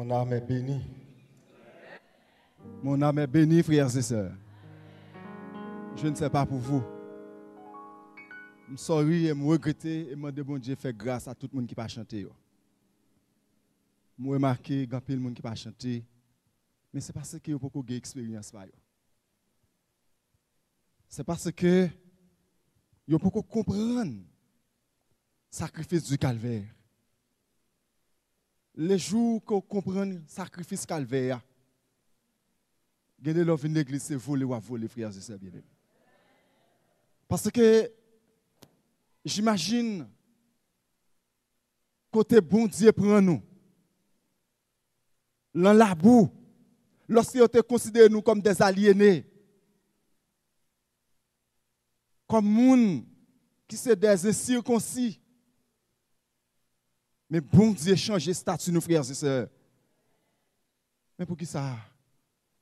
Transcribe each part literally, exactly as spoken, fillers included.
Mon âme est bénie. Mon âme est bénie, frères et sœurs. Je ne sais pas pour vous. M sorry e m regrete e m mande Bondye fè gras a tout moun ki pa chante yo. M remake gen anpil moun ki pa chante, men se paske yo poko gen eksperyans pa yo. Se paske yo poko konprann sakrifis di kalvè. Le jou ke w konprann sakrifis kalvè a, gen de lè w vin legliz se vole w ap vole, frères et sœurs bien-aimés. Paske j'imagine kote Bondye pran nou. Nan labou, lòske yo te konsidere nou kòm des aliénés, kòm moun ki se des ensirkonsi. Men Bondye chanje estati nou, frères et sœurs. Men poukisa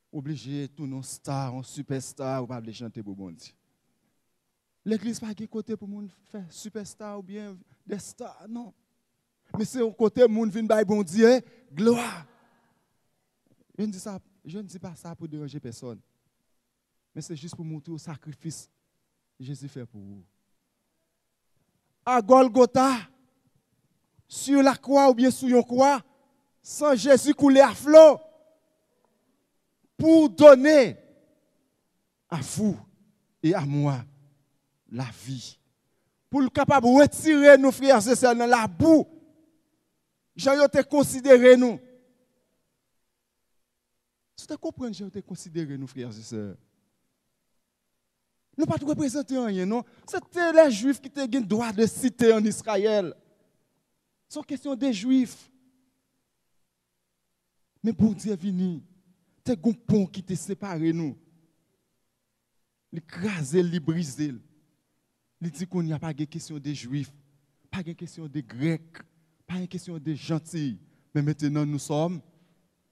oblije tounen yon star, yon superstar, ou pa vle chante pou Bondye? Legliz pa gen kote pou moun fè superstar oubyen des stars, non. Men se yon kote moun vin bay Bondye glwa. Je ne dis ça, je ne dis pas ça pour déranger personne. Men se jis pou montre w sakrifis Jezi fè pou ou. A Gòlgota, sur la croix oubyen sou yon kwa, san Jezi koule a flo pour donner à vous et à moi la vie. Pou l kapab retire nou, frères et sœurs, nan labou, jan yo te konsidere nou. Si w te konprann jan yo te konsidere nou, frères et sœurs, nou pa t reprezante anyen, non. Se te lè Jwif ki te gen dwa de site ann Izrayèl. Se yon kesyon de Jwif. Men Bondye vini, te gen yon pon ki te separe nou. Li kraze l, li brize l. Li di kounye a pa gen kesyon de Jwif, pa gen kesyon de Grèk, pa gen kesyon de Jantiy, men maintenant nous sommes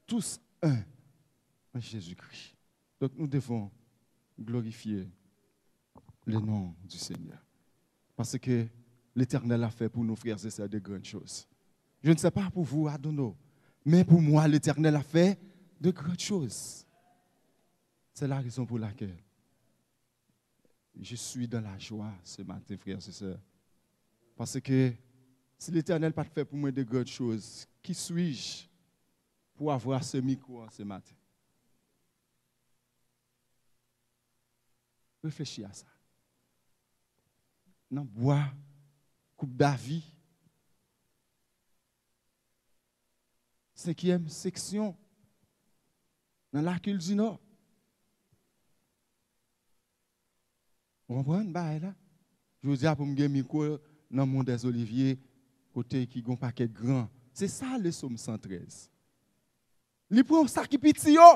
tous un en Jésus-Christ. Donc nous devons glorifier le nom du Seigneur. Parce que l'Éternel a fait pour nous, frères et sœurs, de grandes choses. Je ne sais pas pour vous, I don't know. Mais pour moi, l'Éternel a fait de grandes choses. C'est la raison pour laquelle je suis dans la joie ce matin, frères et sœurs. Parce que si l'Éternel pa t fè pou mwen de grandes choses, qui suis-je pour avoir ce micro en ce matin? Reflechi a sa. Nan bwa Koup Davi, senkyèm seksyon, nan Lakil di Nò. Ou konprann bagay la? Jodi a pou m gen mikwo nan Mont des Oliviers, kote ki gon pakèt gran. Se sa le Sòm san trèz. Li pran sa ki piti yo,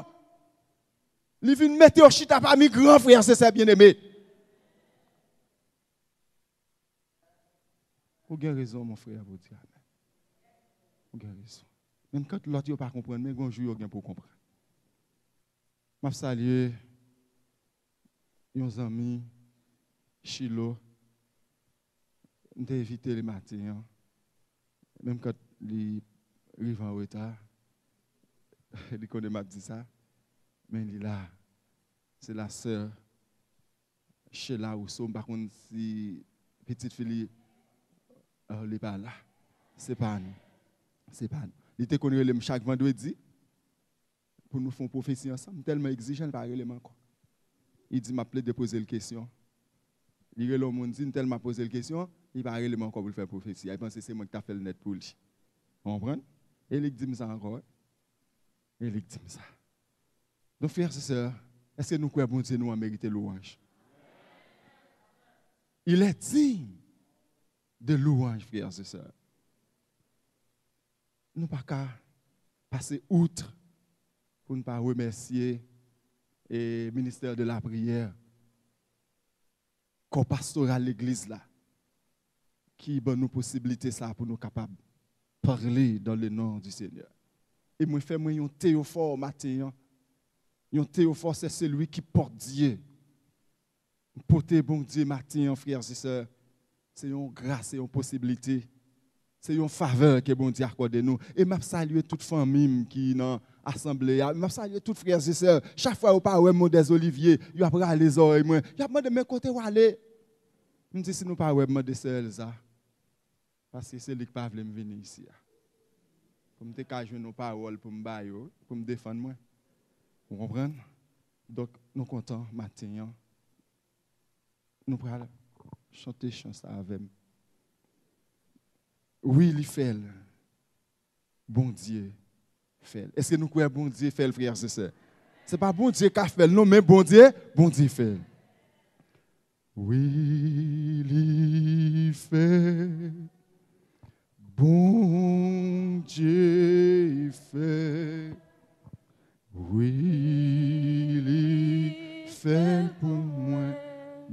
li vin mete yo chita pami gran, frè e sè byeneme. Ou gen rezon, mon frè, pou di amèn. Ou gen rezon. Menm kan lòt yo pa konprann, men gon jou yo gen pou konprann. M ap salye yon zanmi, Chilo. M te envite li maten an. Menm kan li rive an reta, li konnen m ap di sa, men li la. Se la sè Sheila Rousseau, m pa konn si pitit fi li, oh, li pa la. Se pa nou. Se pa nou. Li te konn rele m chak vandredi pou nou fè yon pwofesi ansanm. M tèlman egzijan, li pa rele m ankò. Li di m ap plede poze l kesyon. Li rele yon moun, di m tèlman poze l kesyon, li pa rele m ankò pou l fè pwofesi a. Li panse se mwen ki ta fè l nèt pou li. Ou konprann? E li k di m sa ankò, wi. E li k di m sa. Donk, frè e sè, èske nou kwè Bondye nou an merite lwanj? Il est digne de louange, frères et sœurs. Nou pa ka pase out pou n pa remèsye e ministè de la priyè, kò pastoral legliz la, ki ban nou posiblite sa pou nou kapab parle dans le nom du Seigneur. E mwen fè mwen yon teyofò maten an. Yon teyofò, c'est celui qui porte Dieu. Pote Bondye maten an, frè e sè, se yon gras, se yon posiblite. Se yon favè ke Bondye akòde nou. E m ap salye tout fanmi m ki nan asanble a. M ap salye tout frè e sè. Chak fwa yo pa wè m, Modèz Olivye, y ap rale zòrèy mwen. Y ap mande, "Men kote w ale?" M di, "Si nou pa wè m, mande sè Elza." Paske se li k pa vle m vini isi a. Pou m te ka jwenn yon pawòl pou m ba yo, pou m defann mwen. Ou konprann? Donk, nou kontan maten an. Nou pral chante chan sa avè m. Wi, li fè l. Bondye fè l. Èske nou kwè Bondye fè l, frè e sè? Se pa Bondye ka fè l, non, men Bondye, Bondye fè l. Wi, li fè. Bondye fè. Wi, li fè l pou mwen.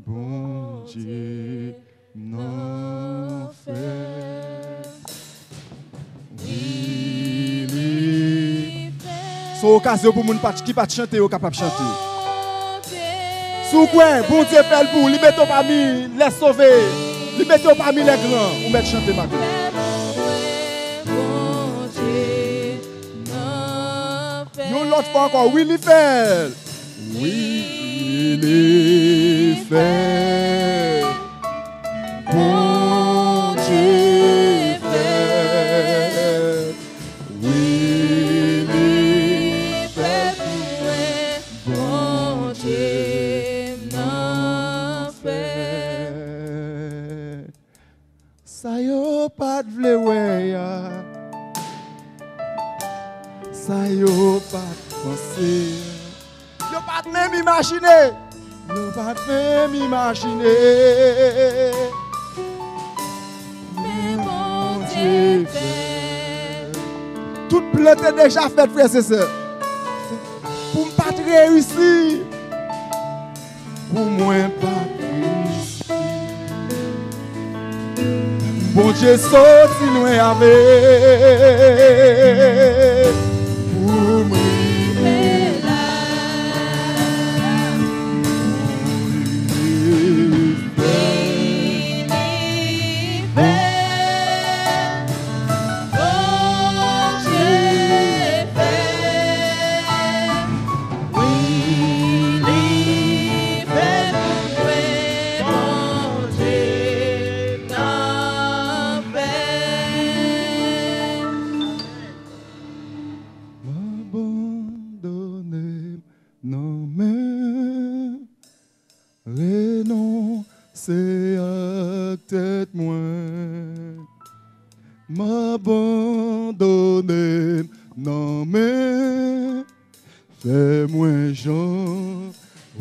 Bondye nan fè. Wi, li fè. Se yon okazyon pou moun pa t, ki pa t chante yo kapab chante. Si w kwè Bondye fè l pou ou, li mete w pami lè sove, li mete w pami lè gran, ou mèt chante maten. Yon lòt fwa ankò, wi, li fè l. Wi, li fè. Bondye fè. Wi, li fè pou mwen. Bondye nan fè. Sa yo pa t vle wè a, sa yo pa t panse a, yo pa t menm imajine, yo pa t menm imajine. Men Bondye fè. Tout plan te deja fèt, frè e sè. Pou m pa t reyisi. Pou mwen pa t reyisi. Bondye soti lwen avèk pou m rive la. Wi, li fè. Bondye fè. Wi, li fè pou mwen, Bondye nan fè. M abandone m nan men, renonse ak tèt mwen. M abandone m nan men, fè mwen jan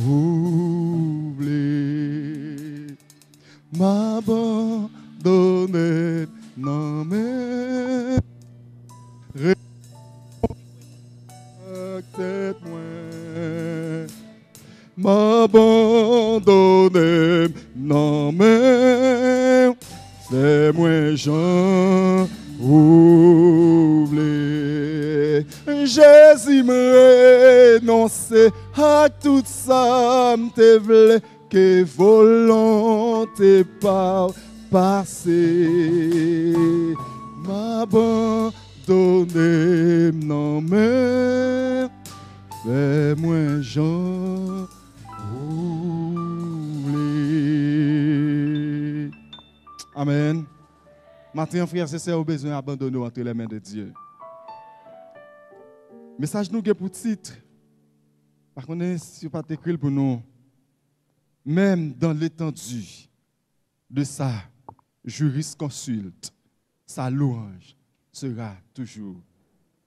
ou vle. M abandone m nan men, renonse ak tèt mwen. M abandone m nan men w, fè mwen jan ou vle. Jezi, m renonse ak tout sa m te vle, ke volonte pa w pase. M abandone m nan men w, fè mwen jan ou vle. Amèn. Maten an, frè e sè, ou bezwen abandone w entre les mains de Dieu. Mesaj nou gen pou tit, pa konnen si yo pa t ekri l pou nou, Même dans l'étendue de sa jurisconsulte, sa louange sera toujours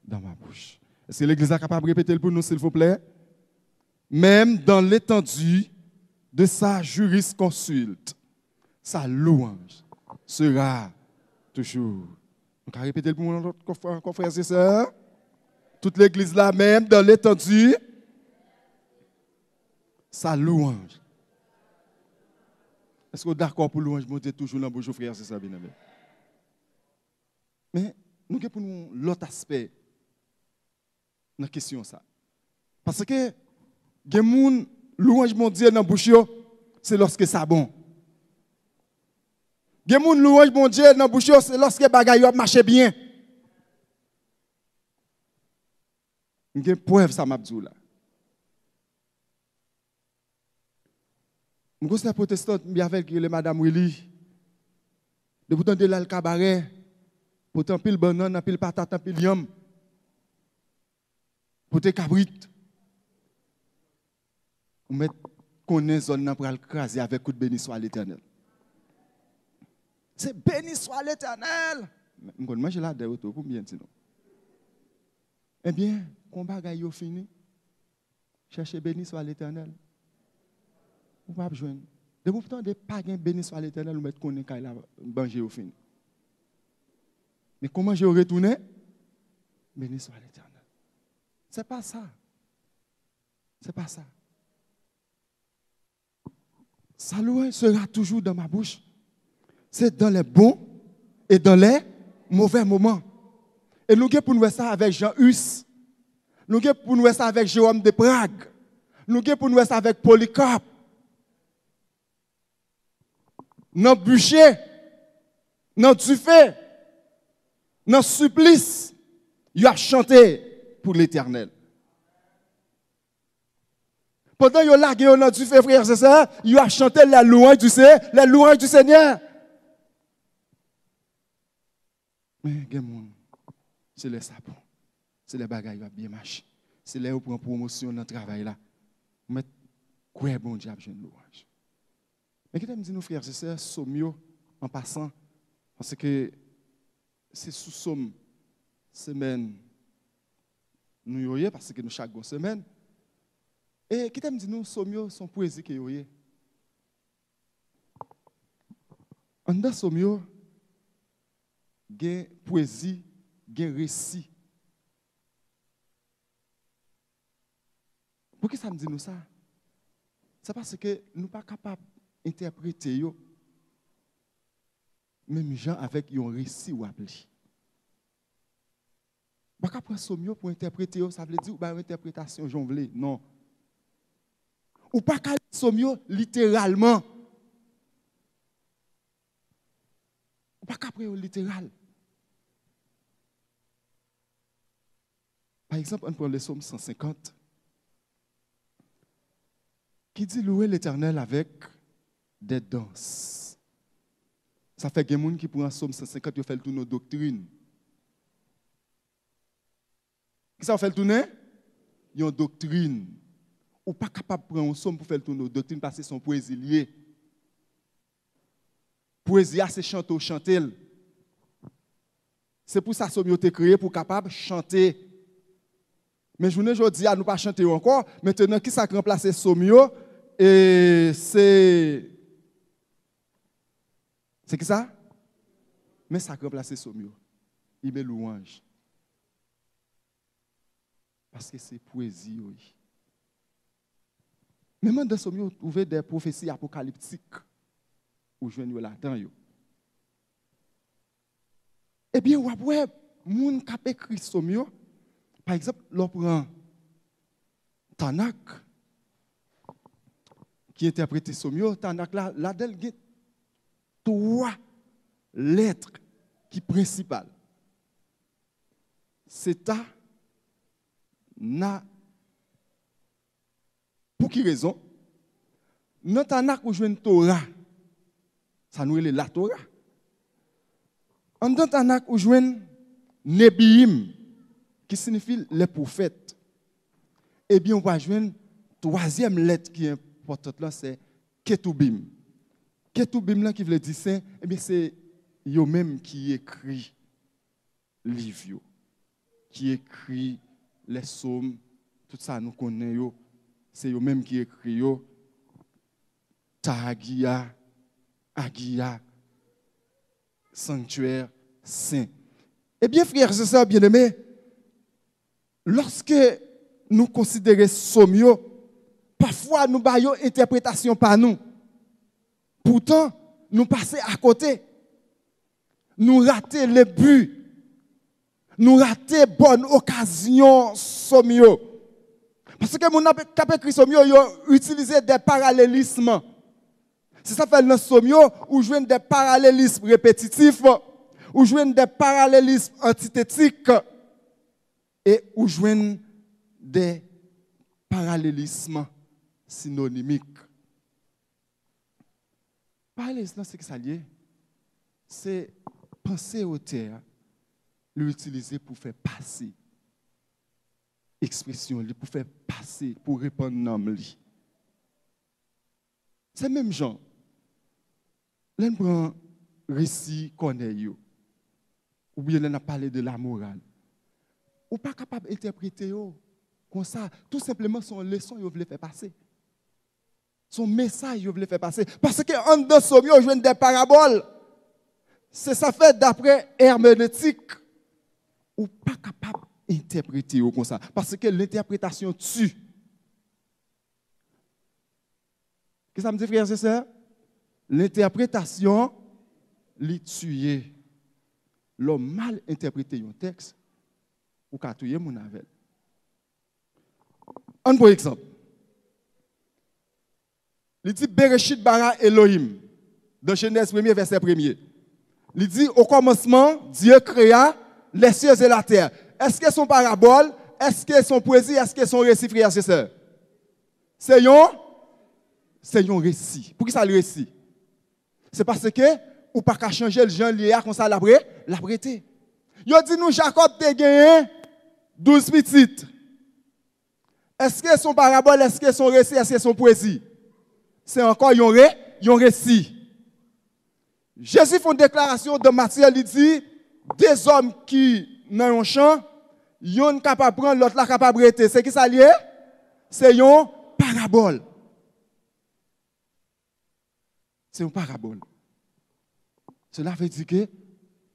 dans ma bouche. Èske legliz la kapab repete l pou nou, silvouplè? Même dans l'étendue de sa jurisconsulte, sa louange sera toujours. Nou ka repete l pou mwen yon lòt fwa ankò, frè e sè? Tout legliz la, même dans l'étendue, sa louange. Èske w dakò pou louanj Bondye toujou nan bouch ou, frè e sè byeneme? Men, nou gen pou nou yon lòt aspè nan kesyon sa. Paske gen moun, louanj Bondye nan bouch yo, se lòske sa bon. Gen moun louwanj Bondye nan bouch yo, se lòske bagay yo ap mache byen. M gen prèv sa m ap di w la. M gon sè pwotestan, m byen avè l, ki rele Madanm Willy. Depi w tande l al kabarè, pote anpil bannann, anpil patat, anpil yanm, pote kabrit. Ou mèt konnen zòn nan pral kraze avèk kout beniswa Letènèl. Se beniswa Letènèl! M konn manje ladan yo tou, pou m byen di nou. Ebyen, kon bagay yo fini, chèche beniswa Letènèl. Ou p ap jwenn. Depi w tande pa gen beniswa Letènèl, ou mèt konnen kay la, manje yo fini. Men kon manje yo retounen, beniswa Letènèl. Se pa sa. C'est pas ça. Sa louange sera toujours dans ma bouche. C'est dans les bons et dans les mauvais moments. E nou gen pou n wè sa avèk Jean Hus. Nou gen pou n wè sa avèk Jérôme de Prague. Nou gen pou n wè sa avèk Polycarpe. Nan biche, nan dife, nan siplis, yo ap chante pou Letènèl. Pandan yo lage yo nan dife, frè e sè, yo ap chante les louanges du Seigneur, les louanges du Seigneur. Men gen moun, se lè sa bon. Se lè bagay yo ap byen mache. Se lè yo pran pwomosyon nan travay la. Ou mèt kwè Bondye ap jwenn louwanj. Men kite m di nou, frè e sè, sòm yo, an pasan, paske se sou sòm semèn nou yo ye, paske nou chak gon semèn. E kite m di nou, sòm yo se yon pwezi ke yo ye. Anndan sòm yo, gen pwezi, gen resi. Poukisa m di nou sa? Se paske nou pa kapab entèprete yo menm jan avèk yon resi w ap li. Ou pa ka pran sòm yo pou entèprete yo, sa vle di ou ba yo entèpretasyon jan w vle. Non. Ou pa ka li sòm yo literalman. Ou pa ka pran yo literal. Pa egzanp, ann pran le sòm san senkant, ki di, louez l'Éternel avec des danses. Sa fè gen moun ki pran sòm san senkant, yo fè l tounen yon doktrin. Kisa yo fè l tounen? Yon doktrin. Ou pa kapab pran yon sòm pou fè l tounen yon doktrin, paske se yon pwezi l ye. Pwezi a se chante w chante l. Se pou sa sòm yo te kreye, pou w kapab chante. Men jounen jodi a, nou pa chante yo ankò. Mentenan, kisa k ranplase sòm yo? E se, se kisa? Men sa k ranplase sòm yo. Imen louwanj. Paske se pwezi yo ye. Menm anndan sòm yo, ou twouve de pwofesi apokaliptik ou jwenn yo ladan yo. Ebyen, w ap wè moun k ap ekri sòm yo, pa egzanp, lè w pran Tanak, ki entèprete sòm yo, Tanak la, ladan l gen twa lèt ki prensipal. Se ta, na. Pou ki rezon? Nan Tanak, ou jwenn Tora. Sa nou rele Latora. Anndan Tanak, ou jwenn Nebiyim, ki siyifi lè pwofèt. Ebyen, ou va jwenn twazyèm lèt ki enpòtan lan, se Ketoubim. Ketoubim lan ki vle di sen, ebyen, se yo menm ki ekri liv yo, ki ekri lèsòm, tout sa nou konnen yo, se yo menm ki ekri yo. Ta, Agiya, Agiya, sanktyè, sen. Ebyen, frè e sè byeneme, lòske nou konsidere sòm yo, pafwa nou ba yo entèpretasyon pa nou. Poutan, nou pase akote. Nou rate le bi. Nou rate bòn okazyon sòm yo. Paske moun nan k ap ekri sòm yo, yo itilize de paralelism. Se sa k fè nan Sòm yo, ou jwenn de paralelism repetitif, ou jwenn de paralelism antitetik, e ou jwenn de paralelism sinonimik. Paralelism nan, se ki sa l ye? Se panse otè a, li itilize pou fè pase ekspresyon li, pou fè pase, pou repann nanm li. Se menm jan, lè n pran resi Kònèy yo, oubyen lè n ap pale de lamoral, ou pa kapab entèprete yo konsa. Tou senpleman, se yon leson yo vle fè pase. Se yon mesaj yo vle fè pase. Paske anndan Sòm yo, ou jwenn de parabòl. Se sa fè, dapre èmenetik, ou pa kapab entèprete yo konsa. Paske l'interprétation tue. Kisa m di, frè e sè? Lentèpretasyon, li tiye. Lè w mal entèprete yon tèks, ou ka touye moun avè l. Ann pran egzanp. Li di, Bereshit bara Elohim, dans Genèse premye, vèsè premye. Li di, au commencement, Dieu créa les cieux et la terre. Èske se yon parabòl? Èske se yon pwezi? Èske se yon resi, frè e sè? Se yon, se yon resi. Poukisa l resi? Se paske ou pa ka chanje l jan l ye a, konsa l ap re-, l ap rete. Yo di nou Jakòb te genyen douz pitit. Èske se yon parabòl? Èske se yon resi? Èske se yon pwezi? Se ankò yon re-, yon resi. Jezi fè yon deklarasyon nan Matye, li di, de zòm ki nan yon chan, yonn kapab pran, lòt la kapab rete. Se ki sa l ye? Se yon parabòl. Se yon parabòl. Sela vle di ke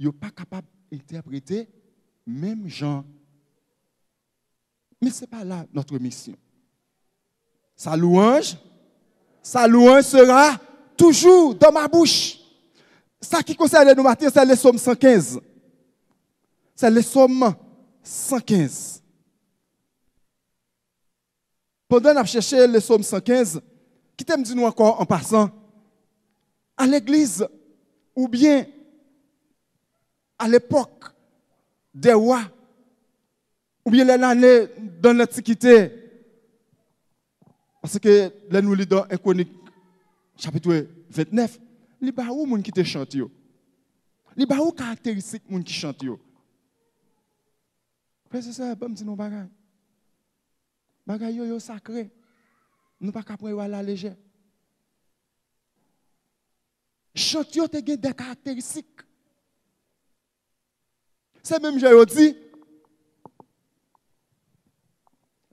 yo pa kapab entèprete menm jan. Men se pa la notre mission. Sa louanj, sa louanj sera toujours dans ma bouche. Sa ki konsène nou maten, se le Sòm san kenz. Se le Sòm san kenz. Pandan n ap chèche le Sòm san kenz, kite m di nou ankò an pasan, a legliz, oubyen a lepòk dè wa, oubyen lè n ale dan lantikite, paske lè nou li dan en Kwonik, chapit vennèf, li ba ou moun ki te chante yo. Li ba ou karakteristik moun ki chante yo. Frè e sè, ban m di nou yon bagay. Bagay yo, yo sakre. Nou pa ka pran yo alalejè. Chant yo te gen de karakteristik. Se menm jan yo di,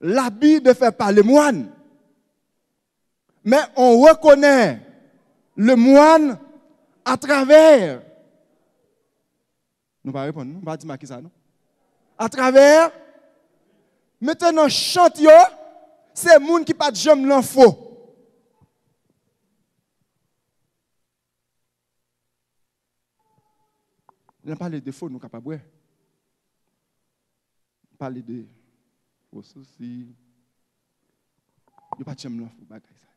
l'habit ne fait pas le moine, mais on reconnaît le moine à travers. Nou pa reponn, nou pa di m a kisa, non. Atravè, mentnan, chant yo, se moun ki pa t janm nan fo. Lè n pale de fo, nou kapab wè. Pale de fo sousi. Yo pa t janm nan fo bagay sa.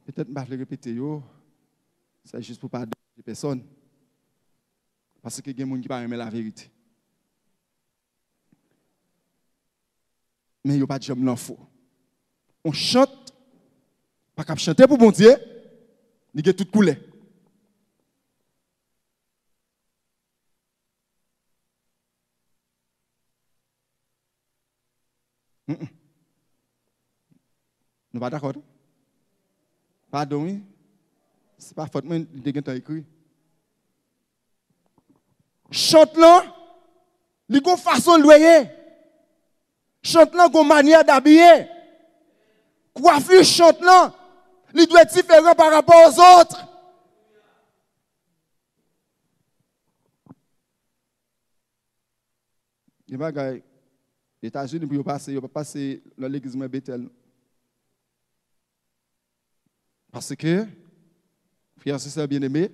Petèt m pa vle repete yo, se jis pou pa deranje pèsonn. Paske gen moun ki pa renmen laverite. Men yo pa t janm nan fo. On chant pa kab chante pou Bondye, li gen tout koulè. Mm-mm. Nou pa dakò, non? Padon, wi. Se pa fòt mwen, li te gentan ekri. Chant lan, li gon fason l dwe ye. Chant lan gon manyè dabiye. Kwafi chant lan, li dwe diferan pa rapò ozòt. Gen bagay, Etazini pou yo pase, yo pa pase nan legliz mwen Betèl. Paske, frè e sè byeneme,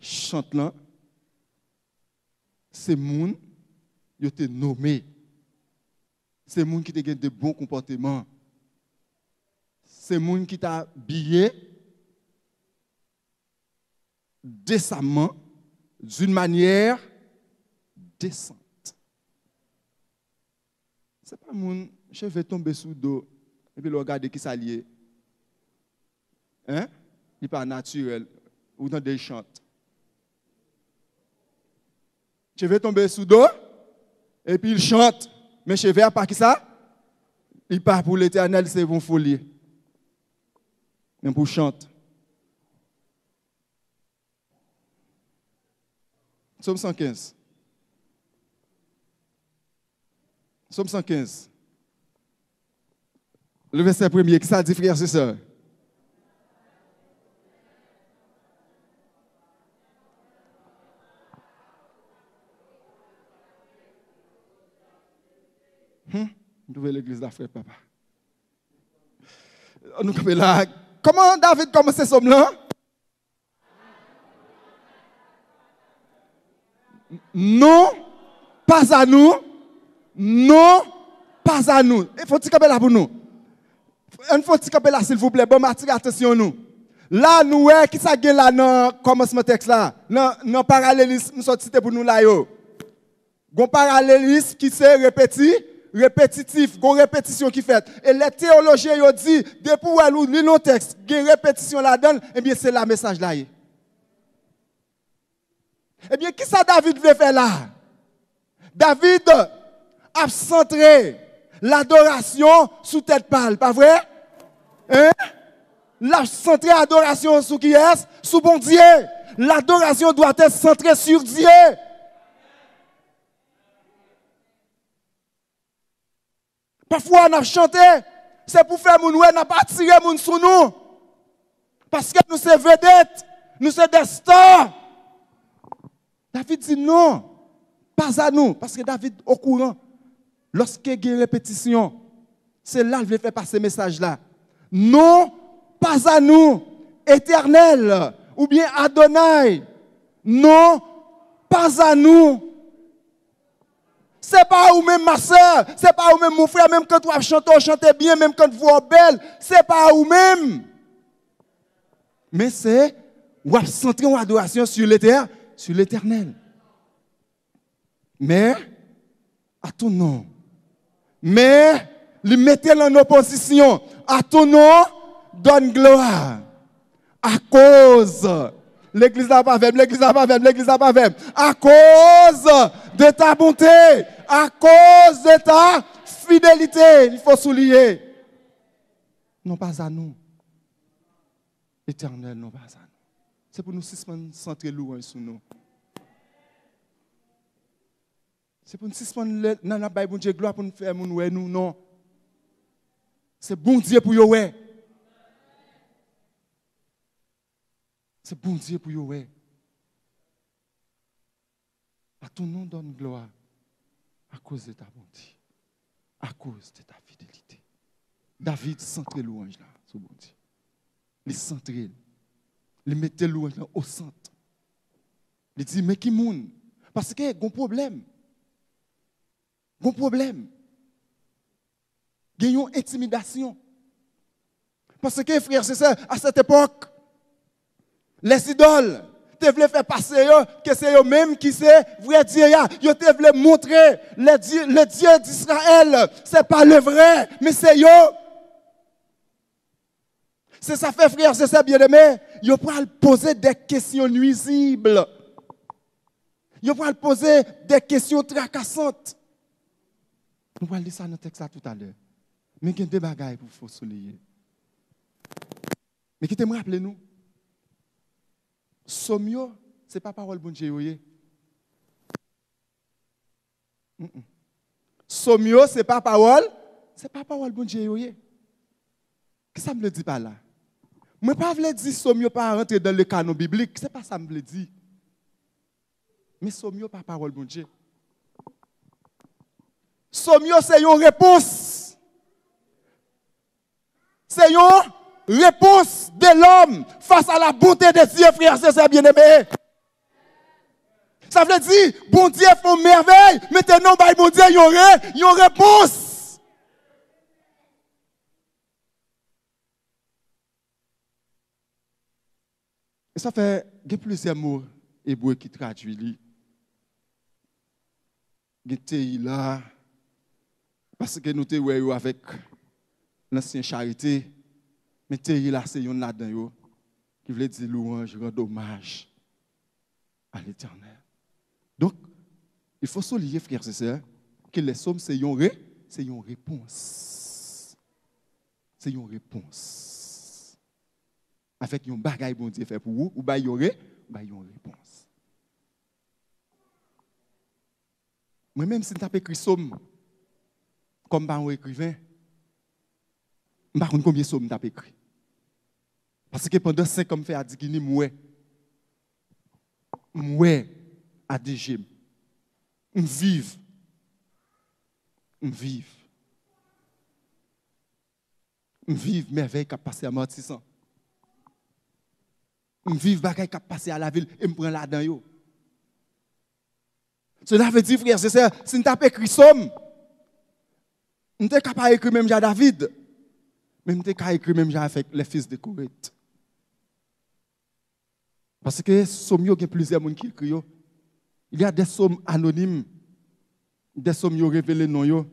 chant lan, se moun yo te nome. Se moun ki te gen de bon konpòteman. Se moun ki ta biye décemment, d'une manière décente. Se pa moun cheve tonbe sou do, epi lè w gade ki sa l ye. Hein? Li pa natirèl. Ou tande l chante. Cheve tonbe sou do, epi l chante. Men cheve a pa ki sa? Li pa pou Letènèl, se pou foli. Men pou chante. Sòm san kenz. Sòm san kenz. Le vèsè premye, ki sa di, frè e sè? Hmm, m twouve legliz la frèt, papa. Nou kanpe la. Kòman David kòmanse sòm lan? Non, pas à nous. Non, pas à nous. E fò ti kanpe la pou nou. Ann fò ti kanpe la, silvouplè. Ban m atire atansyon nou. La, nou wè ki sa gen la nan kòmansman tèks la. Nan, nan paralelis m sot site pou nou la yo. Gon paralelis ki se repeti, repetitif, gon repetisyon ki fèt. E lè teyolojyen yo di, depi w wè ou li yon tèks, gen repetisyon ladan l, ebyen se la mesaj la ye. Ebyen, ki sa David vle fè la? David ap santre ladorasyon sou tèt pa l, pa vre? Hein? L ap santre adorasyon sou kiyès? Sou Bondye. L'adoration doit être centrée sur Dieu. Pafwa, n ap chante, se pou fè moun wè n ap atire moun sou nou. Paske nou se vedèt, nou se des stars. David di non, pas à nous, paske David okouran. Lòske gen repetisyon, se la l vle fè pase mesaj la. Non, pas à nous, Etènèl, oubyen Adonay. Non, pas à nous. Se pa ou menm, ma sè, se pa ou menm, mon frè, menm kan w ap chante, w chante byen, menm kan vwa w bèl, se pa ou menm. Men se, w ap santre yon adorasyon sur l'Éter-, sur l'Éternel. Men, à ton nom. Men, li mete l an opozisyon. À ton nom, donne gloire. Akoz. Legliz la pa avè m, legliz la pa avè m, legliz la pa avè m. Akoz de ta bonté, akoz de ta fidélité. Il faut souligner. Non pas à nous. Etènèl, non pas à nous. Se pou nou sispann santre lwanj sou nou. Se pou n sispann lè, nan n ap bay Bondye glwa pou n fè moun wè nou, non. Se Bondye pou yo wè. Se Bondye pou yo wè. À ton nom donne gloire, à cause de ta bonté, à cause de ta fidélité. David santre lwanj la sou Bondye. Li santre l. Li mete lwanj la o sant. Li di, men ki moun? Paske gon pwoblèm. Gon pwoblèm. Gen yon entimidasyon. Paske, frè e sè, à cette époque, les idoles te vle fè pase yo ke se yo menm ki se vrè Dye a. Yo te vle montre le Dieu, le Dieu d'Israël, c'est pas le vrai, men se yo. Se sa fè, frè e sè byeneme, yo pral poze de kesyon nwizib. Yo pral poze de kesyon trakasant. Nou pral li sa nan tèks la toutalè. Men gen de bagay pou fò souliye. Men kite m raple nou, sòm yo, se pa pawòl Bondye yo ye. Mm-mm. Sòm yo, se pa pawòl, se pa pawòl Bondye yo ye. Kisa m vle di pa la? Mwen pa vle di sòm yo pa rantre dans le canon biblique, se pa sa m vle di. Men sòm yo pa pawòl Bondye. Sòm yo se yon repons. Se yon repons de lòm fas a la bonte de Dye, frè e sè byeneme. Sa vle di, Bondye fè yon mèvèy, mentnan bay Bondye yon re-, yon repons. Sa fè gen plizyè mo ebre ki tradui li. Gen Teyila, paske nou te wè yo avèk lansyen charite, men Teyila se yonn ladan yo, ki vle di louanj, rann omaj a Letènèl. Donk, il faut souligner, frères et sœurs, ke lè sòm se yon re, se yon repons. Se yon repons. Avèk yon bagay Bondye fè pou ou, ou bay yon re, ou bay yon repons. Mwen menm, si m t ap ekri sòm, kòm m pa yon ekriven, m pa konn konbyen sòm m t ap ekri. Paske pandan senk an m fè a Dikini, m wè. M wè a de je m. M viv. M viv. M viv mèvèy k ap pase a Matisan. M viv bagay k ap pase a lavil e m pran ladan yo. Cela veut dire, frères et sœurs, si m t ap ekri sòm, m te ka pa ekri menm jan David, men m te ka ekri menm jan avèk les fils de Corinthe. Paske sòm yo gen plizyè moun ki ekri yo. Il y a des psaumes anonymes, des psaumes yo revele non yo.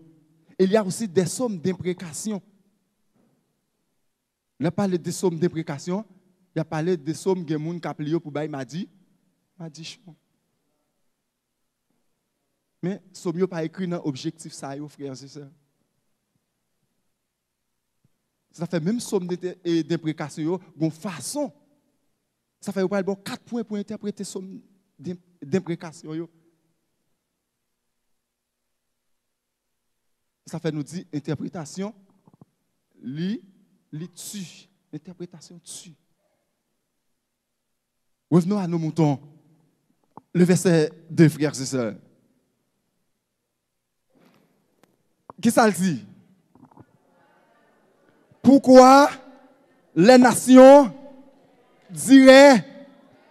Et il y a aussi des psaumes d'imprécation. Lè pale de sòm deprekasyon, y ap pale de sòm gen moun k ap li yo pou bay madi, madichon. Men, sòm yo pa ekri nan objektif sa yo, frères et sœurs. Sa fè menm sòm de, e, deprekasyon yo, gon fason. Sa fè yo pral ba w kat pwen pou entèprete sòm de, deprekasyon yo. Sa fè nou di entèpretasyon, li, li tu. Entèpretasyon tu. Revenons à nos moutons. Le verset deux, frères et sœurs. Kisa l di? Pourquoi les nations diraient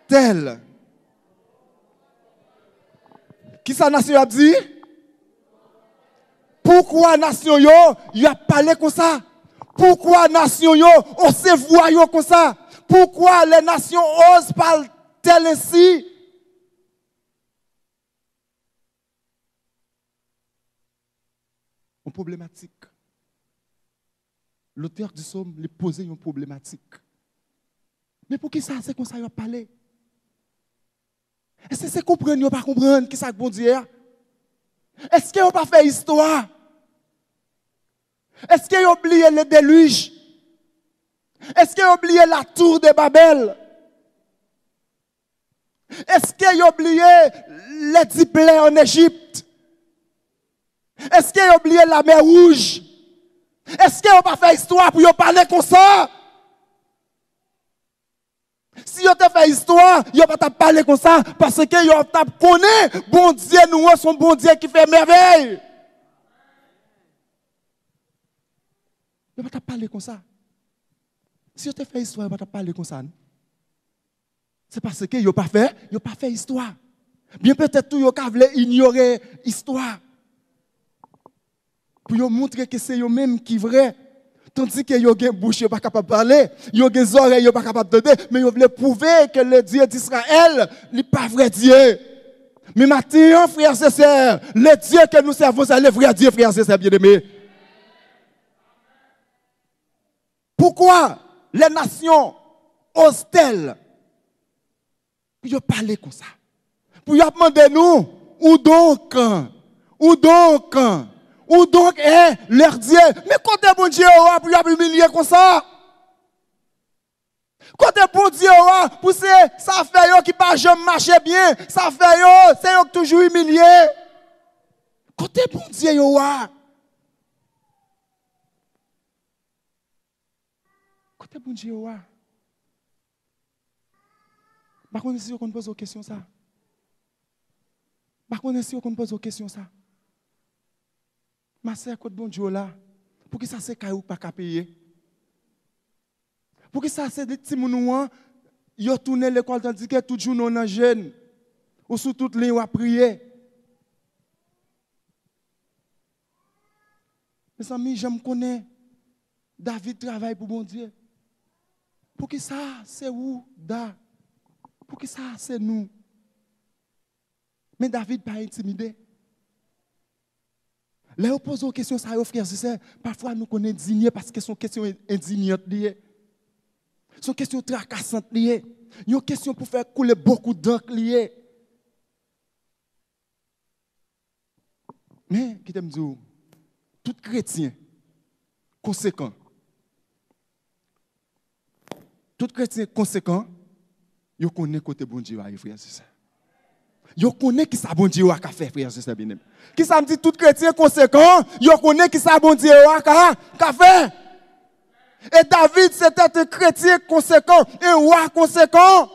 telles? Kisa nasyon yo ap di? Poukwa nasyon yo, y ap pale konsa? Poukwa nasyon yo ose vwa yo konsa? Pourquoi les nations osent parler ainsi? Yon pwoblematik. Lotè di sòm, li poze yon pwoblematik. Men poukisa se konsa yo ap pale? Èske se konprann yo pa konprann kisa k Bondye a? Èske yo pa fè istwa? Èske yo bliye le delij? Èske yo bliye la tour de Babèl? Èske yo bliye les dix plaies en Égypte? Èske yo bliye Lamè Wouj? Èske yo pa fè istwa pou yo pale konsa? Si yo te fè istwa, yo pa t ap pale konsa, paske yo t ap konnen Bondye nou an se yon Bondye ki fè mèvèy. Yo pa t ap pale konsa. Si yo te fè istwa, yo pa t ap pale konsa, non. Se paske yo pa fè, yo pa fè istwa. Byen petèt tou, yo ka vle inyore istwa. Pou yo montre ke se yo menm ki vrè. Tandike yo gen bouch, yo pa kapab pale, yo gen zòrèy, yo pa kapab tande, men yo vle pwouve ke le Dieu d'Israël, li pa vrè Dye. Men maten an, frères et sœurs, le Dieu que nous servons, c'est le vrai Dieu, frères et sœurs bien-aimés. Pourquoi les nations osent-elles pou yo pale konsa? Pou yo ap mande nou, ou donk, ou donk, ou donk est leur Dieu. Men kote Bondye yo a pou yo ap imilye konsa? Kote Bondye yo a pou se sa fè yo ki pa janm mache byen, sa fè yo, se yo k toujou imilye? Kote Bondye yo a? Kote Bondye yo a? M pa konnen si yo konn poze w kesyon sa. M pa konnen si yo konn poze w kesyon sa. Ma sè, kot Bondye w la? Poukisa se kay ou k pa ka peye? Poukisa se de timoun ou an, yo tounen lekòl tandike tout jounen w nan jèn? Ou sou tout liy w ap priye. Mezanmi, jan m konnen David travay pou Bondye. Poukisa se ou, Da, Poukisa se nou? Men David pa entimide. Lè yo poze w kesyon sa yo, frè e sè, pafwa nou konn endinye paske se yon kesyon en- endinyant li ye. Se yon kesyon trakasant li ye. Yon kesyon pou fè koule bokou dank li ye. Men, kite m di w, tout kretyen konsekan, tout kretyen konsekan, yo konnen kote Bondye yo a ye, frè e sè. Yo konnen ki sa Bondye yo a ka fè, frè e sè byeneme. Ki sa m di, tout kretyen konsekan, yo konnen ki sa Bondye yo a ka, ka fè. E David, se te yon kretyen konsekan, yon wa konsekan.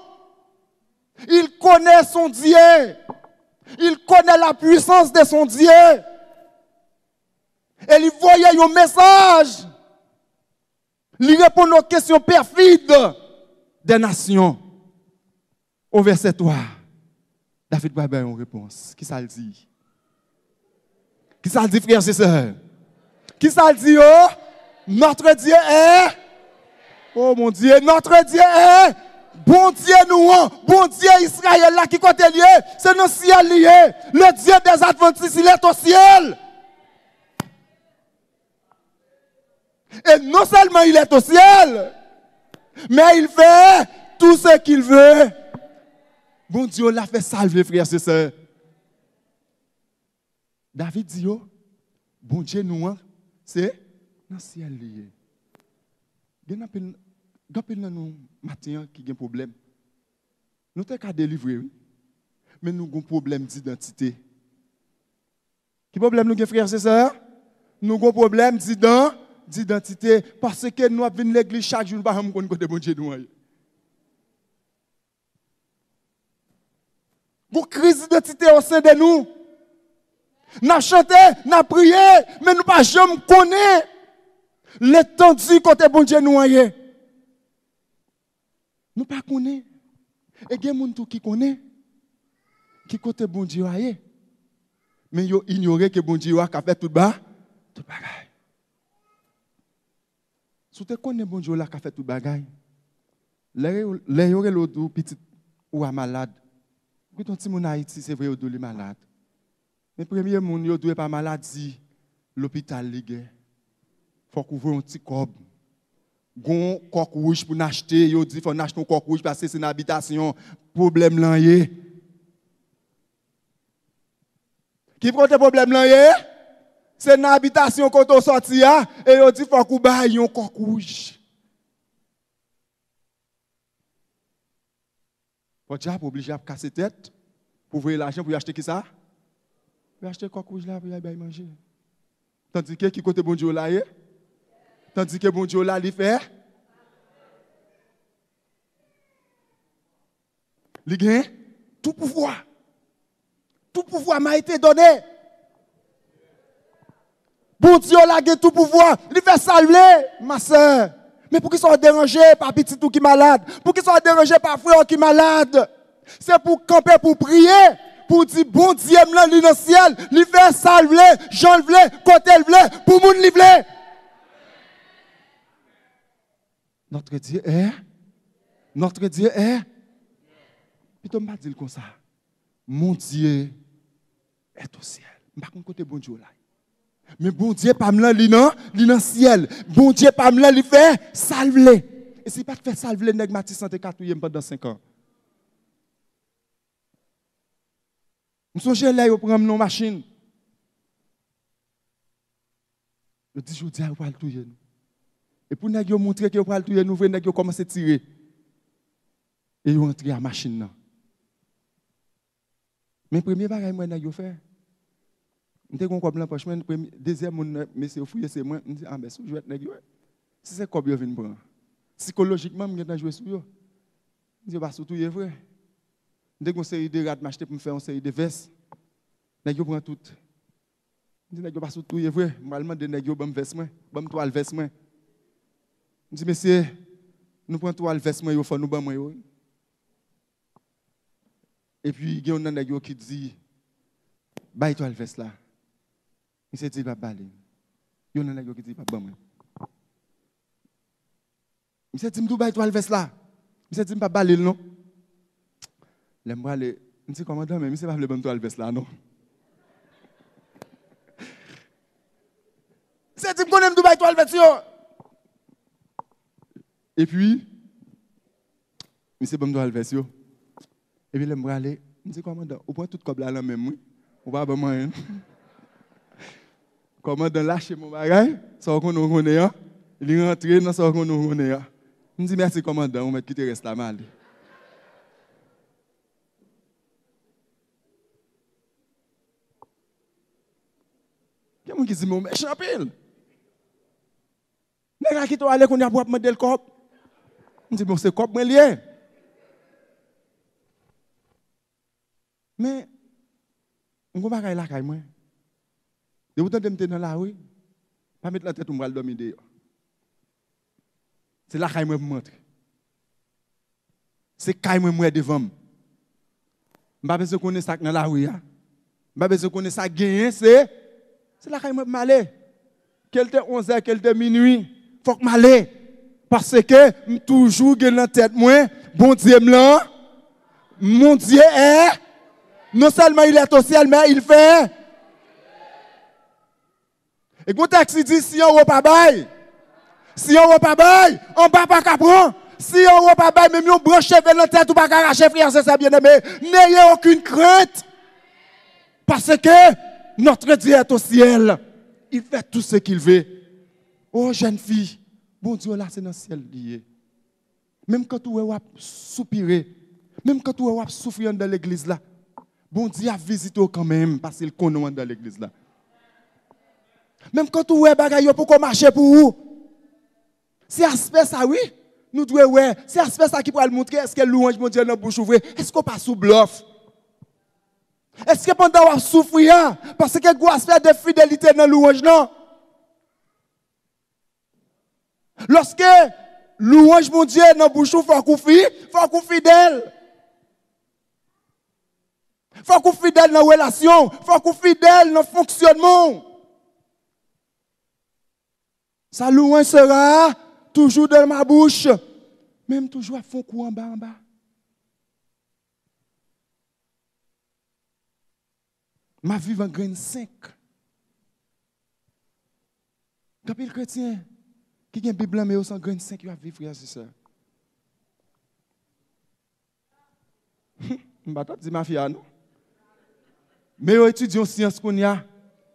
Il connaît son Dieu. Il connaît la puissance de son Dieu. E li voye yon mesaj. Li reponn aux questions perfides des nations. Au verset trois, David va bay yon repons. Ki sa l di? Ki sa l di, frè e sè? Ki sa l di yo? Notre Dieu est, oh mon Dieu, notre Dieu est, Bondye nou an, Bondye Izrayèl la, ki kote l ye? Se nan syèl li ye. Le Dieu des Adventistes, il est au ciel. Et non seulement il est au ciel, mais il fait tout ce qu'il veut. Bondye w la fè sa l vle, frè e sè. David di yo, Bondye nou an, se nan syèl li ye. Gen anpil, gen anpil nan nou maten an ki gen pwoblèm. Nou te ka delivre, wi. Men nou gon pwoblèm didantite. Ki pwoblèm nou gen, frè e sè? Nou gon pwoblèm didan, didantite. Paske nou ap vin legliz chak jou, nou pa janm konn kote Bondye nou an ye. Gon kriz idantite o sen de nou. N ap chante, n ap priye, men nou pa janm konnen letandi kote Bondye nou an ye. Nou pa konnen. E gen moun tou ki konnen ki kote Bondye yo a ye. Men yo inyore ke Bondye yo a ka fè tout ba, tout bagay. Si w te konnen Bondye w la ka fè tout bagay, lè yo, lè yo rele w di w pitit ou a malad, ou gen yon timoun Ayiti, se vre yo di w li malad. Men premye moun yo di w e pa maladi lopital li gen. Fòk ou voye yon ti kòb. Gon kòk wouj pou n achte, yo di fò n achte yon kòk wouj paske se nan abitasyon pwoblèm lan ye. Ki kote pwoblèm lan ye? Se nan abitasyon kote w sòti a, e yo di fòk ou bay yon kòk wouj. Fò dyab oblije ap kase tèt pou voye lajan pou y achte kisa? Pou y achte kòk wouj la pou y al bay manje. Tandike ki kote Bondye w la ye? Tandike Bondye w la li fè Li gen tout pouvwa. Tout pouvwa m'a été donné. Bondye w la gen tout pouvwa. Li fè sa l vle, ma sè. Men poukisa w deranje pa pitit ou ki malad? Poukisa w deranje pa frè w ki malad? Se pou w kanpe, pou w priye, pou w di, Bondye m lan, li nan syèl, li fè sa l vle, jan l vle, kote l vle, pou moun li vle. Notre Dieu est, notre Dieu est. Pito m pa di l konsa. Mon Dieu est au ciel. M pa konn kote Bondye w la. Men Bondye pa m lan, li nan, li nan syèl. Bondye pa m lan, li fè sa l vle. E si li pa t fè sa l vle, nèg Matisan te ka touye m pandan senk an. M sonje lè yo pran m nan yon machin. Yo di, jodi a, yo pral touye nou. E pou nèg yo montre ke yo pral touye nou vre, nèg yo kòmanse tire. E yo antre a machin nan. Men premye bagay m wè nèg yo fè, m te gen yon kòb nan pòch mwen, premye, dezyèm moun, mesye yo fouye, se mwen. M di, a, men se yon jwèt nèg yo ye. Si se kòb yo vin pran, sikolojikman, m gentan jwe sou yo. M di, yo pa sou touye vre. M te gen yon seri de rad m achte pou m fè yon seri de vès. Nèg yo pran tout. M di, nèg yo pa sou touye vre. M pral mande nèg yo ban m vès mwen, ban m twal vès mwen. M di, mesye, nou pran twal vès mwen yo, fò nou ban mwen yo. Epi gen youn nan nèg yo ki di, bay twal vès la. Misye di l p ap ba li. Youn nan nèg yo ki di l p ap ban mwen. Misye di m tou bay twal vès la. Misye di m p ap ba li l non. Lè m prale, m di, "Kòmandan, men misye pa vle ban m twal vès la, non." Misye di m konnen m tou bay twal vès yo. Epi, misye ban m twal vès yo. Epi lè m prale, m di, "Kòmandan, ou pran tout kòb la nan men m, wi. Ou pa ban m anyen, non." Kòmandan lache m yon bagay, sa w konnen, w konnen an. Li rantre nan sa w konnen, w konnen an. M di, "Mèsi, kòmandan, ou mèt kite rès la, m ale." Gen moun ki di, "Men w mechan anpil. Nèg la kite w ale kounye a pou w ap mande l kòb." M di, "Bon, se kòb mwen l ye." Men, m gon bagay lakay mwen. Depi w tande m te nan lari, pa met nan tèt ou m pral dòmi deyò. Se lakay mwen pou m antre. Se kay mwen m wè devan m. M pa bezwen konnen sa k nan lari a. M pa bezwen konnen sa k genyen, se, se lakay mwen pou m ale. Ke l te onzè, ke l te minui, fòk m ale. Paske m toujou gen nan tèt mwen, Bondye m lan, mon Dieu est, non seulement il est au ciel, mais il fait. E gon tèks ki di, si anwo pa bay, si anwo pa bay, anba pa ka pran. Si anwo pa bay, menm yon branch cheve nan tèt ou pa ka rache, frè e sè byeneme. N'ayez aucune crainte. Parce que notre Dieu est au ciel. Il fait tout ce qu'il veut. Oh, jèn fi, Bondye w la, se nan syèl li ye. Menm kan ou wè w ap soupire, menm kan ou wè w ap soufri anndan legliz la, Bondye ap vizite w kanmenm, paske l konnen w anndan legliz la. Menm kan ou wè bagay yo poko mache pou ou, se aspè sa, wi, nou dwe wè. Se aspè sa ki pral montre èske lwanj Bondye nan bouch ou vre. Èske w pa sou blòf? Èske pandan w ap soufri a, paske gen gwo aspè de fidelite nan lwanj lan? Lòske lwanj Bondye nan bouch ou, fòk ou fi, fòk ou fidèl. Fòk ou fidèl nan relasyon w, fòk ou fidèl nan fonksyònman w. Sa louange sera toujours dans ma bouche. Men m toujou ap fè yon kou anba anba. M ap viv an grenn senk. Gen anpil kretyen ki gen Bib lan, men yo se an grenn senk yo ap viv, frè e sè. M pa t ap di mafya, non. Men yo etidye yon syans kounye a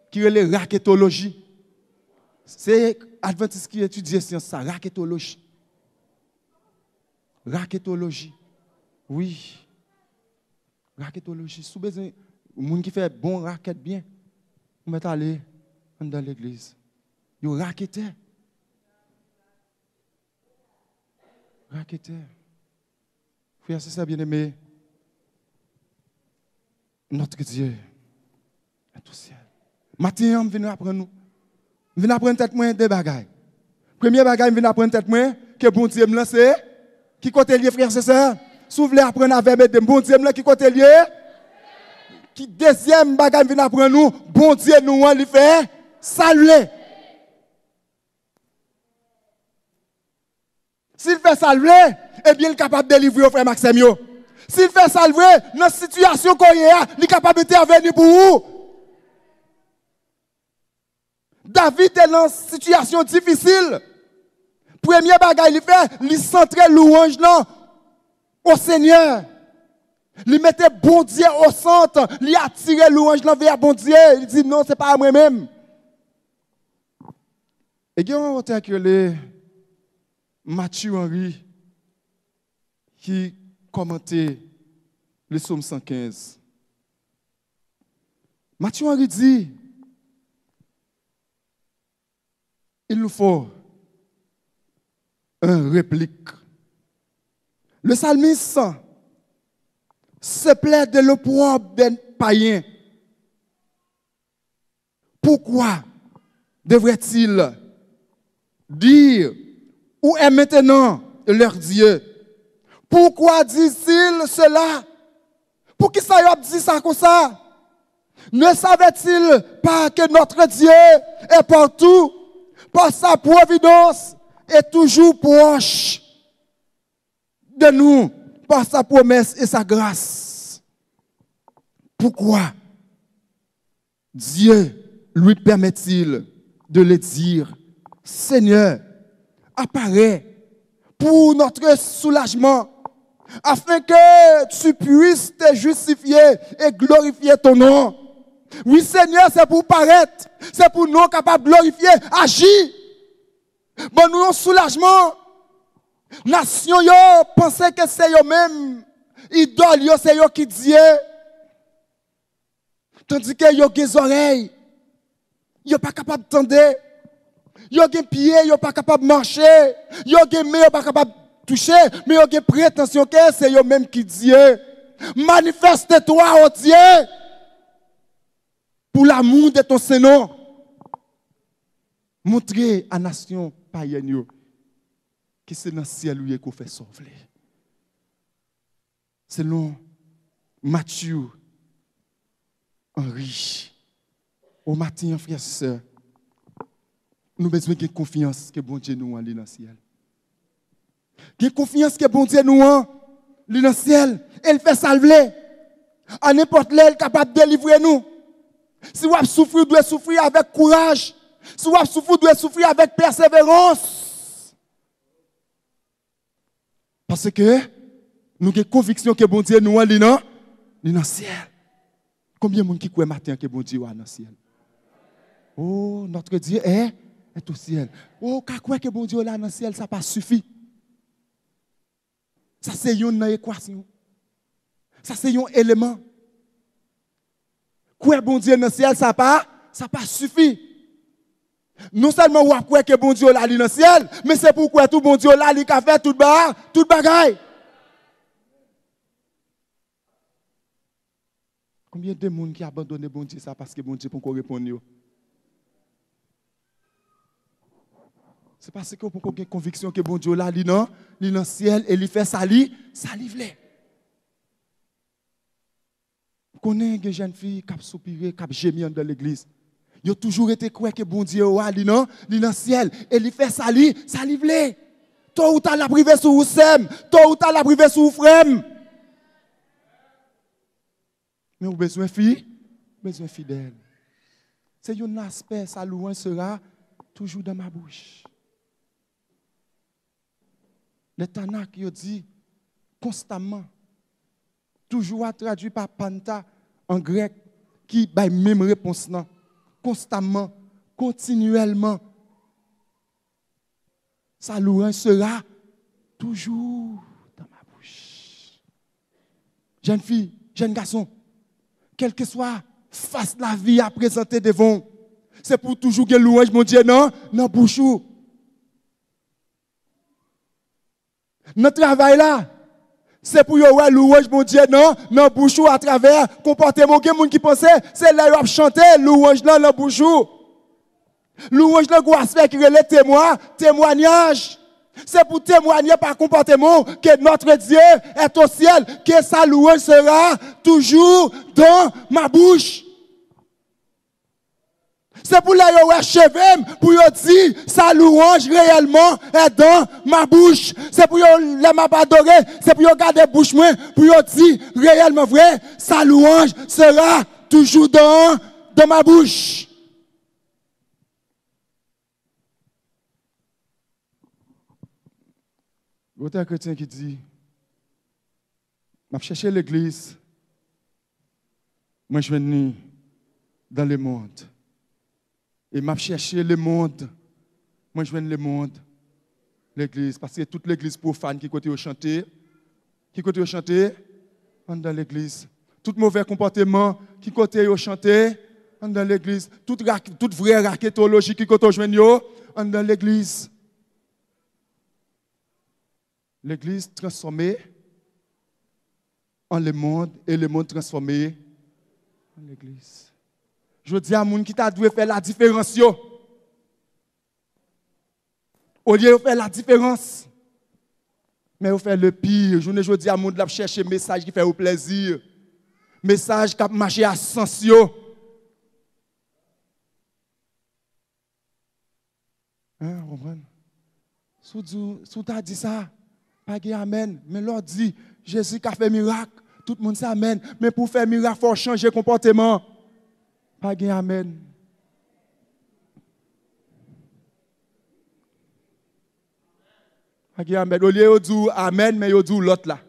ki rele raketoloji. Se advantis ki etidye syans sa, raketoloji. Raketoloji. Wi. Raketoloji. Si w bezwen moun ki fè bon rakèt byen, ou mèt ale anndan legliz. Yo raketè. Raketè. Frè e sè byeneme, notre Dieu est au ciel. Maten an, m vin aprann nou. M vin aprann tèt mwen de bagay. Premye bagay, m vin aprann tèt mwen ke Bondye m lan se, ki kote l ye, frè e sè? Si w vle aprann avè m, ede m. Bondye m lan, ki kote l ye? Ki dezyèm bagay m vin aprann nou? Bondye nou an, li fè sa l vle. Si l fè sa l vle, ebyen, li kapab delivre w, frè m ak sè m yo. Si l fè sa l vle, nan sitiyasyon ke w ye a, li kapab entèveni pou ou. David te nan sitiyasyon difisil. Premye bagay li fè, li santre louwanj lan o Senyè. Li mete Bondye o sant, li atire louwanj lan vè Bondye. Li di, "Non, se pa mwen menm." E gen yon otè ki rele Matthew Henry ki kòmante le Sòm san kenz. Matthew Henry di, il nous faut une réplique. Le psalmiste se plaît de l'opprobre des païens. Pourquoi devrait-il dire, où est maintenant leur Dieu? Pourquoi disent-ils cela? Poukisa yo ap di sa konsa? Ne savait-il pas que notre Dieu est partout, par sa providence, est toujours proche de nous, par sa promesse et sa grâce? Pourquoi Dieu lui permet-il de le dire, Seigneur, apparaît pour notre soulagement, afin que tu puisses te justifier et glorifier ton nom. Wi, Senyè, se pou w parèt, se pou non w kapab glorifye, aji. Ban nou yon soulajman. Nasyon yo panse ke se yo menm, idòl yo, se yo ki Dye. Tandike yo gen zòrèy, yo pa kapab tande. Yo gen pye, yo pa kapab mache. Yo gen men, yo pa kapab touche. Men yo gen pretansyon ke se yo menm ki Dye. Manifeste-toi, ô Dieu, pour l'amour de ton Saint nom. Montre a nasyon payèn yo ke se nan syèl ou ye ke w fè sa w vle. Selon Matthew Henry, o maten an, frè, sè, nou bezwen gen konfyans ke Bondye nou an li nan syèl. Gen konfyans ke Bondye nou an, li nan syèl, e l fè sa l vle. A nenpòt lè, l kapab delivre nou. Si w ap soufri, w dwe soufri avèk kouraj. Si w ap soufri, w dwe soufri avèk pèseverans. Paske nou gen konviksyon ke Bondye nou an, li nan, li nan syèl. Konbyen moun ki kwè maten an ke Bondye w a nan syèl? Oh, notre Dieu est, est au ciel. Oh, ou ka kwè ke Bondye w la nan syèl, sa pa sifi. Sa se youn nan ekwasyon. Sa se yon eleman. Kwè Bondye nan syèl, sa pa, sa pa sifi. Non sèlman w ap kwè ke Bondye w la li nan syèl, men se pou w kwè tou Bondye w la li ka fè tout ba, tout bagay. Konbyen de moun ki abandone Bondye sa paske Bondye poko reponn yo? Se paske w poko gen konviksyon ke Bondye w la li nan, li nan syèl e li fè sa li, sa li vle. M konnen gen jèn fi k ap soupire, k ap jemi anndan legliz. Yo toujou rete kwè ke Bondye yo a, li nan, li nan syèl, e li fè sa li, sa li vle. To ou ta l ap rive sou ou, sè m. To ou ta l ap rive sou ou, frè m. Men ou bezwen fi, ou bezwen fidèl. Se youn nan aspè, sa louange sera toujours dans ma bouche. Le Tanakh, yo di konstamman. Toujours a tradui pa panta an grèk, ki bay menm repons lan. Konstamman, kontinyèlman. Sa louange sera toujours dans ma bouche. Jèn fi, jèn gason, kèlkeswa fas lavi a prezante devan w, se pou w toujou gen louange Bondye nan, nan bouch ou. Nan travay la, se pou yo wè louwanj Bondye nan, nan bouch ou atravè konpòteman w. Gen moun ki panse se lè yo ap chante louwanj lan nan bouch ou. Louwanj lan gon aspè ki rele temwa, temwanyaj. Se pou temwanye pa konpòteman w que notre Dieu est au ciel, que sa louange sera toujours dans ma bouche. Se pou lè yo wè cheve m, pou yo di, sa louange réellement est dans ma bouche. Se pou yo, lè m ap adore, se pou yo gade bouch mwen, pou yo di, reyèlman vre, sa louange sera toujours dans, dans ma bouche. Gen yon tèl kretyen ki di, m ap chèche legliz, mwen jwenn li dans le monde. E m ap chèche le monde, mwen jwenn le monde, legliz. Paske tout legliz pwofàn, ki kote yo chante? Ki kote yo chante? Anndan legliz. Tout movè konpòteman, ki kote yo chante? Anndan legliz. Tout rak-, tout vrè raketoloji, ki kote w jwenn yo? Anndan legliz. Legliz transfòme an lemonn, e lemonn transfòme an legliz. Jodi a, moun ki ta dwe fè ladiferans yo, olye yo fè ladiferans, men yo fè le pire. Jounen jodi a, mond la ap chèche mesaj ki fè yo plèzi, mesaj k ap mache a sans yo. Hein, ou konprann? Si w di, si w ta di sa, pa gen amèn. Men lè w di, Jezi ka fè mirak, Tout moun se amèn. Men pou w fè mirak, fò w chanje konpòteman. Pa gen amèn. Pa gen amèn. Olye yo di w amèn, men yo di w lòt la.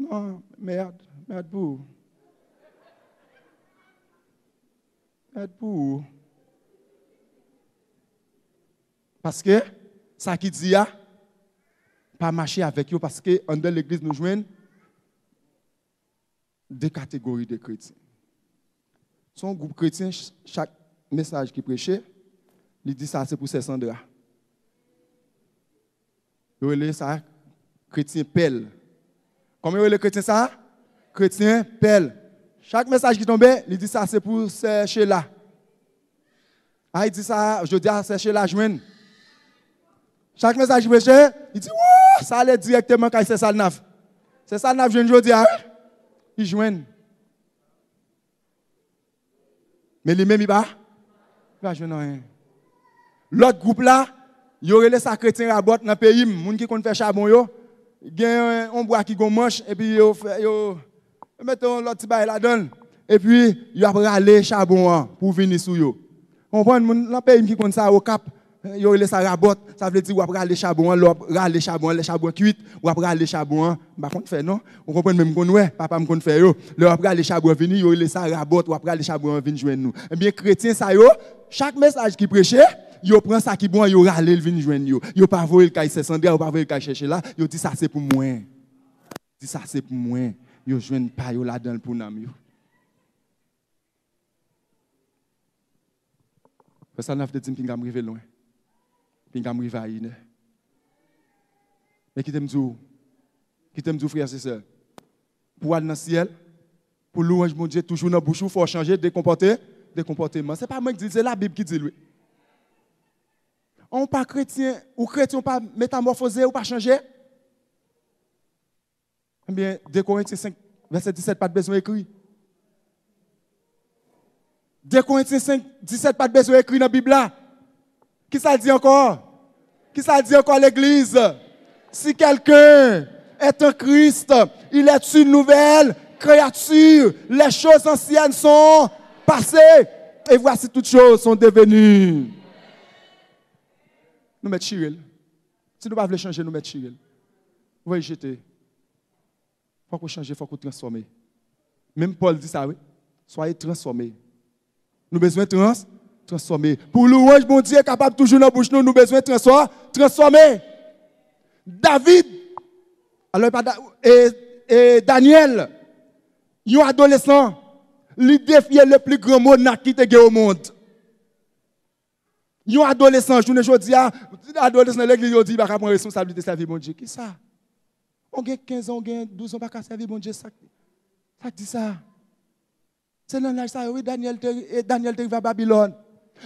Non, mèd, mèd pou ou. Mèd pou ou. Paske, sa ki di a, pa mache avèk yo, paske anndan legliz nou jwenn de kategori de kretyen. Se yon gwoup kretyen, ch-, chak mesaj ki preche, li di sa se pou sè Sandra. Yo rele sa kretyen pèl. Kòman yo rele kretyen sa? Kretyen pèl. Chak mesaj ki tonbe, li di sa se pou sè Sheila. A, li di sa, jodi a, sè Sheila jwenn. Chak mesaj ki preche, li di, wou, sa ale dirèkteman kay sè Salnav. Sè Salnav jwenn jodi a, wi. Li jwenn. Men li menm, li pa, li pa jwenn anyen. Lòt gwoup la, yo rele sa kretyen rabòt nan peyi m, moun ki konn fè chabon yo. Gen yon bwa ki gon manch, epi yo fè, yo, yo mete yon lòt ti bagay ladan l. Epi, yo ap rale chabon an pou vini sou yo. Konprann, moun nan peyi m ki konn sa, Okap, yo rele sa rabòt. Sa vle di w ap rale chabon an, lè w ap rale chabon an, lè chabon an kwit, w ap rale chabon an. M pa konn fè non. Ou konprann, men m konn wè, papa m konn fè yo. Lè w ap rale chabon an vini, yo rele sa rabòt, w ap rale chabon an vin jwenn nou. Ebyen, kretyen sa yo, chak mesaj ki preche, yo pran sa ki bon an, yo rale l vin jwenn yo. Yo pa voye l kay sè Sandra, yo pa voye l kay chèche la, yo di sa se pou mwen. Di sa se pou mwen. Yo jwenn pa yo ladan l pou nanm yo. Frè Salnav te di m pinga m rive lwen. Pinga m rive a inè. Men kite m di w, kite m di w, frè e sè, pou w al nan syèl, pou lwanj Bondye toujou nan bouch ou, fò w chanje de konpòte, de konpòteman. Se pa mwen ki di l, se Labib ki di l, wi. Ou pa kretyen, ou kretyen, ou pa metamòfoze, ou pa chanje. Ebyen, de Korentyen senk, vèsè disèt pa t bezwen ekri. De Korentyen senk, disèt pa t bezwen ekri nan Bib la. Kisa l di ankò? Kisa l di ankò, legliz? Si quelqu'un est en Christ, il est une nouvelle créature. Les choses anciennes sont passées, et voici toutes choses sont devenues. Nou mèt chire l. Si nou pa vle chanje, nou mèt chire l. Voye jete. Fòk ou chanje, fòk ou transfòme. Menm Pòl di sa, wi. Soyez transformés. Nou bezwen trans-, transfòme. Pou lwanj Bondye kapab toujou nan bouch nou, nou bezwen transfò-, transfòme. David, alò, e pa Da-, e, e Daniel, yon adolesan, li defye le pli gran monak ki te gen o mond. Yon adolesan, jounen jodi a, adolesan nan legliz, yo di li pa ka pran responsablite sèvi Bondye. Kisa? Ou gen kenz an, ou gen douz an, ou pa ka sèvi Bondye, sa k, sa k di sa? Se nan laj sa yo, wi, Daniel te, e, Daniel te rive a Babilòn.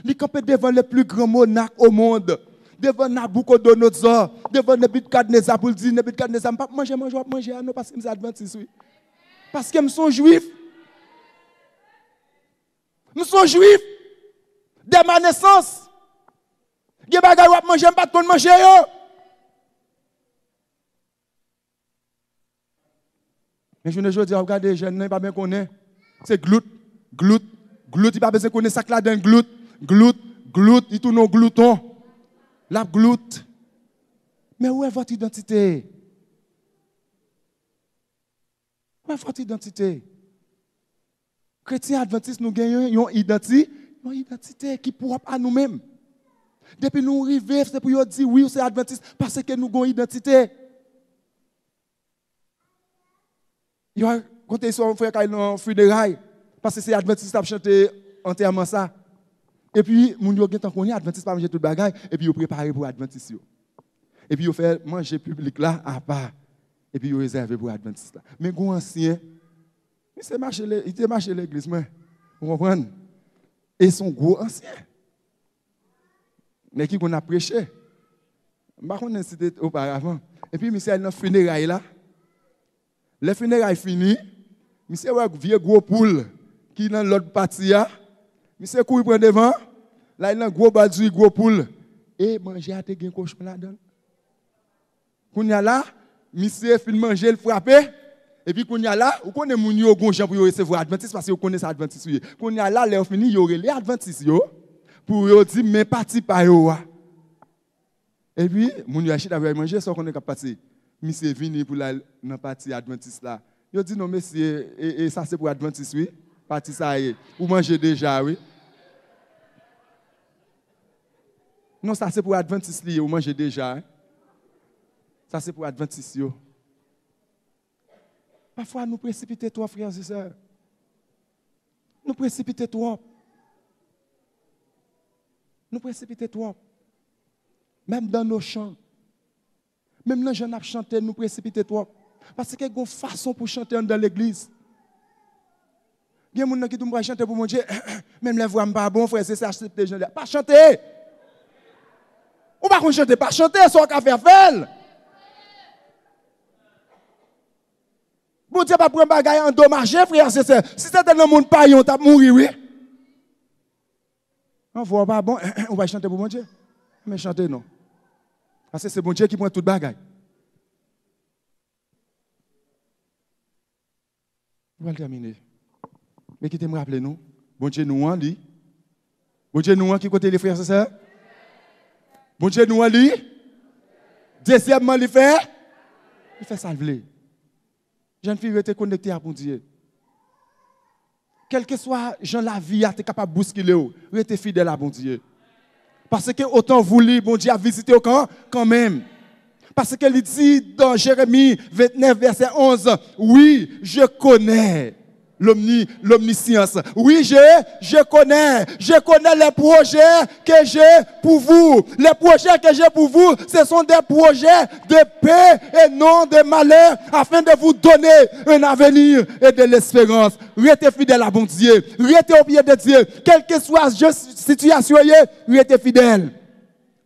Li kanpe devan le pli gran monak o mond, devan Nabuchodonosor, devan Nebikadneza, pou l di Nebikadneza, "M p ap manje manje w ap manje a non, paske m se advantis, wi. Paske m se yon jwif." M se yon jwif. Dè ma nesans. Gen bagay w ap manje, m pa t konn manje yo. Men jounen jodi a, w ap gade jèn nan, li pa byen konnen. Se glout, glout, glout. Li pa bezwen konnen sa k ladan l, glout, glout, glout. Li tounen yon glouton. L ap glout. Men où est votre identité? Où est votre identité? Kretyen advantis, nou gen yon, yon idanti-, yon idantite ki pwòp a nou menm. Depi nou rive, se pou yo di, "Wi, ou se advantis," paske nou gen yon idantite. Yo rakonte istwa yon frè k al nan fineray, paske se advantis t ap chante antèman sa. Epi, moun yo gentan konnen advantis pa manje tout bagay, epi yo prepare pou advantis yo. Epi yo fè manje piblik la apa. Epi yo rezève pou advantis la. Men gon ansyen, misye mache le-, li te mache legliz mwen. Ou konprann? E se yon gwo ansyen. Nèg ki konn ap preche. M pa konnen si te oparavan. Epi misye al nan fineray la. Lè fineray fini, misye wè vye gwo poul ki nan lòt pati a. Misye kouri pran devan, l al nan gwo bòl diri gwo poul. E manje a te gen kochon ladan l. Kounye a la, Misye fin manje, l frape. Epi kounye a la, ou konnen moun yo gon jan pou yo resevwa advantis, paske yo konnen sa advantis yo ye. Kounye a la, lè yo fini, yo rele advantis yo pou yo di, men pati pa yo a. Epi, moun yo al chita pou y al manje, sa w konnen k ap pase? Misye vini pou l al nan pati advantis la. Yo di, non, mesye, e, e sa se pou advantis, wi. Pati sa ye. Ou manje deja, wi. Non, sa se pou advantis li ye, ou manje deja, wi. Sa se pou advantis yo. Pafwa, nou presipite twòp, frè e sè. Nou presipite twòp. Nou presipite twòp. Menm dans nos chants. Menm nan jan n ap chante, nou presipite twòp. Paske gen yon fason pou chante anndan legliz. Gen moun nan ki di m pral chante pou Bondye, menm lè vwa m pa bon, frè e sè, aksepte jan li ye. Pa chante! Ou pa konn chante, pa chante, sa w ka fè, fè l! Bondye pa pran bagay andomaje, frè e sè. Si se te nan mond payen, w t ap mouri, wi. An vwa w pa bon, ou pa chante pou Bondye. Men chante non. Paske se Bondye ki pran tout bagay. Nou pral tèmine. Men kite m raple nou, Bondye nou an, li. Bondye nou an, ki kote li, frè e sè? Bondye nou an, li. Dezyèmman, li fè, li fè sa l vle. Jèn fi, rete konekte a Bondye. Kèlkeswa jan lavi a te kapab bouskile w, rete fidèl a Bondye. Paske otan ou vouli, Bondye ap vizite w kan, kanmenm. Paske li di nan Jeremi vennèf, vèsè onz, oui, je connais l'omni-, l'omniscience. Oui, je, je connais, je connais les projets que j'ai pour vous. Les projets que j'ai pour vous, ce sont des projets de paix et non de malheur, afin de vous donner un avenir et de l'espérance. Rete fidèl a Bondye. Rete o pye de Dye. Kèlkeswa jan sitiyasyon ye, rete fidèl.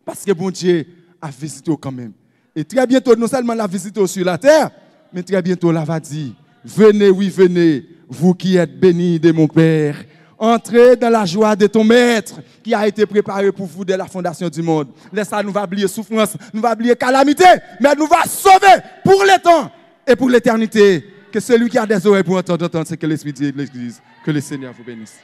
Paske Bondye ap vizite w kanmenm. E trè byento, non sèlman l ap vizite w sou latè, men trè byento, l ava di, venez, oui, venez, vous qui êtes bénis de mon Père. Entrez dans la joie de ton Maître, qui a été préparée pour vous dès la fondation du monde. Lè sa, nou va bliye soufrans, nou va bliye kalamite, men nou va sove pour le temps et pour l'éternité. Que celui qui a des oreilles pour entendre, entende ce que l'Esprit dit à l'Église. Que le Seigneur vous bénisse.